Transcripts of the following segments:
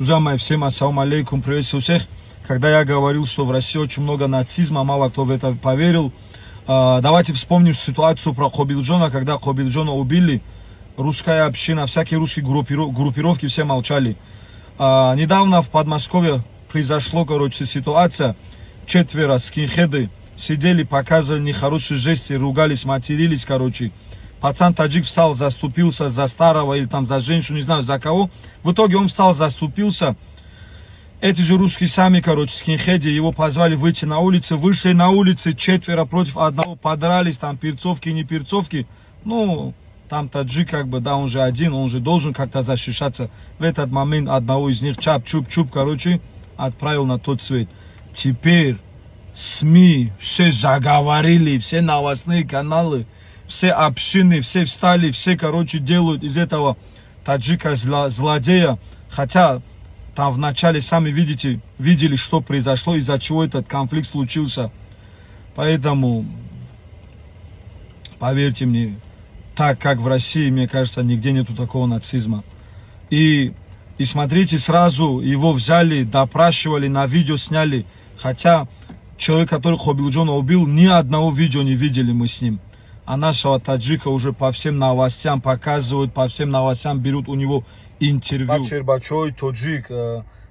Друзья мои, всем ассаламу алейкум, приветствую всех. Когда я говорил, что в России очень много нацизма, мало кто в это поверил. Давайте вспомним ситуацию про Кобилджона, когда Кобилджона убили. Русская община, всякие русские группировки, все молчали. Недавно в Подмосковье произошла, ситуация. 4 скинхеды сидели, показывали нехорошие жесты, ругались, матерились, Пацан таджик встал, заступился за старого или там за женщину, не знаю за кого. В итоге он встал, заступился. Эти же русские сами, скинхеды, его позвали выйти на улицу. Вышли на улице 4 против 1, подрались, там перцовки, не перцовки. Ну, там таджик да, он же один, он же должен как-то защищаться. В этот момент одного из них чап-чуп-чуп, отправил на тот свет. Теперь СМИ все заговорили, все новостные каналы, все общины, все встали, все, делают из этого таджика злодея. Хотя там вначале сами видели, что произошло, из-за чего этот конфликт случился. Поэтому, поверьте мне, так как в России, мне кажется, нигде нету такого нацизма. И смотрите, сразу его взяли, допрашивали, на видео сняли. Хотя человек, который Кобилджона убил, ни одного видео не видели мы с ним. А нашего таджика уже по всем новостям показывают, по всем новостям берут у него интервью. Чербачой таджик,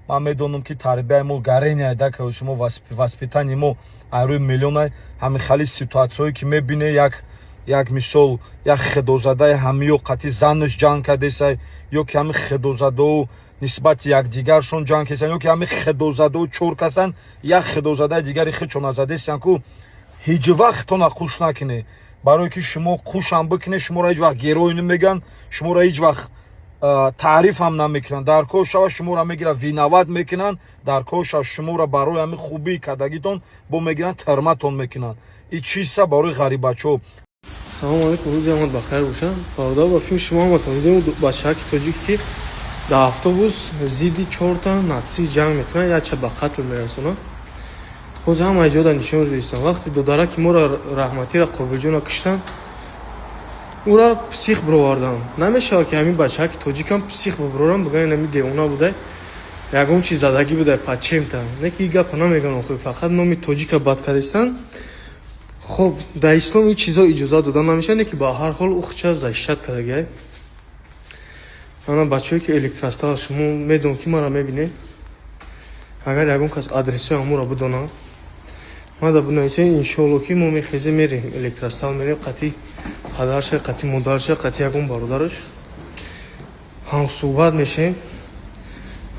мамедоном ки тарбия мо гарения, да, мо воспитание мо ару миллиона, хами хали ситуацией ки мебине як мисол, як хедозадай хамио қати занш ҷанг кардесай, ё ки ҳами хедозаду нисбати якдигаршон ҷанг кесанд, ё ки ҳами хедозаду чор касанд, як хедозадаи дигари хечона задесанд ку ҳеҷ вақт тона қуш накине. Барое ки шумо қушам бикине, шуморо ҳеҷ вақт герой намеган, шуморо ҳеҷ вақт таъриф ҳам намекунанд. Дар кор шава шуморо мегиранд, виноват мекунанд, дар кор шава шуморо барои ҳами хубии кардагитон бо мегиранд, тарматон мекунанд. ин чиста барои ғарибачо. Салом алейкум, рӯзи ҳамат бахайр боша. Бародар, ба филми шумо ҳаматон дидем бачаки тоҷик ки дар автобус зидди 4 нацист ҷанг мекунанд, якча ба қатл мерасонанд. ҳозир ҳама иҷода нишон дидистанд. вақте додараки моро раҳматира Қобилҷона киштанд, ура псих бироварданд. намешавад ки ҳамин бачаки тоҷикам псих бибироранд, бигӯянд ҳамин девона будай, ягон чиз задагӣ будай, пачемта. Не ки ин гапа намегӯянд, фақат номи тоҷика бад кардистанд. خب در اسلام این چیزا اجازه دادن نمیشه، نه که با هر حال اخچه زشت کردگی. من بچه‌ای که الکتراستال شما میدونم که ما را میبینه، اگر یکون کس آدرس همون را بدونه، ما دا بنویسه ان شاء الله که ما میخیزه میریم الکتراستال میریم، قطعی پدرش، قطعی مادرش، قطعی یکون برادرش هم صحبت میشه.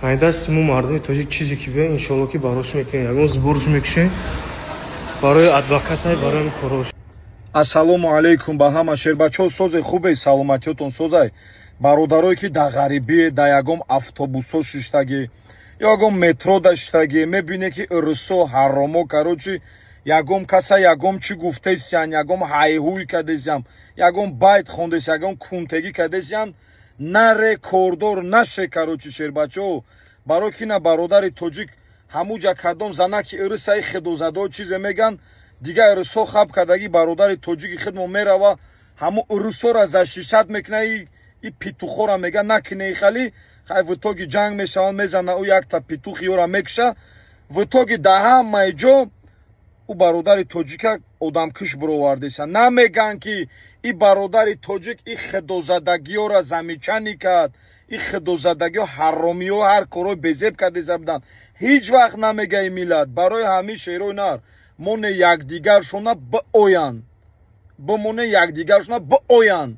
ای دست ما مردم تاجیک چیزی که بیان ان شاء الله که براش میکنیم، یکون زبورش میکشه برای ادوکاتای برای کاروش. ассалому алейкум ба ҳама шербачо, созе хубе, саломатиётон созай. Бародарое ки да ғарибие, да ягон автобусо шиштаги, ягон метро даштаги, мебине ки ирсо ҳаромо, ягон каса ягон чи гуфтесиян, ягон ҳайҳуй кардесиян, ягон байт хондес, ягон кунтагӣ кардесиян, наре кордор наше, шербачо. Барои ки на бародари тоҷик ҳамуҷа кадом занаки ирсаи хедозадо чизе меган, дига ирсо хаб кардаги бародари тоҷики хидмо мерава, ҳаму ирсора защищат мекуна, и питухора меган накине хали, хай в итоги ҷанг мешаванд, мезана ӯ якта питухи ёра мекуша, в итоги да ҳамаи ҷо ӯ бародари тоҷика одамкиш бировардесанд. Намеган ки и бародари тоҷик и хедозадагиёра замичани кард, и хедозадагиё ҳаромиё ҳар корои безеб кардеса буданд. ҳеҷ вақт намегаи миллат барои ҳамин шерои нар моне якдигаршона биоянд, бимоне якдигаршона биоянд,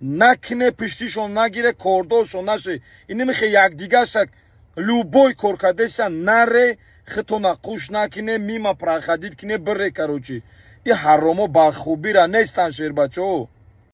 накине пиштишон нагире, кордоршон наше, ин намехе якдигаршак любой кор кардесан наре, хитона қуш накине, мима проходит кине бире. И ҳаромо ба хубира нестанд шербачо.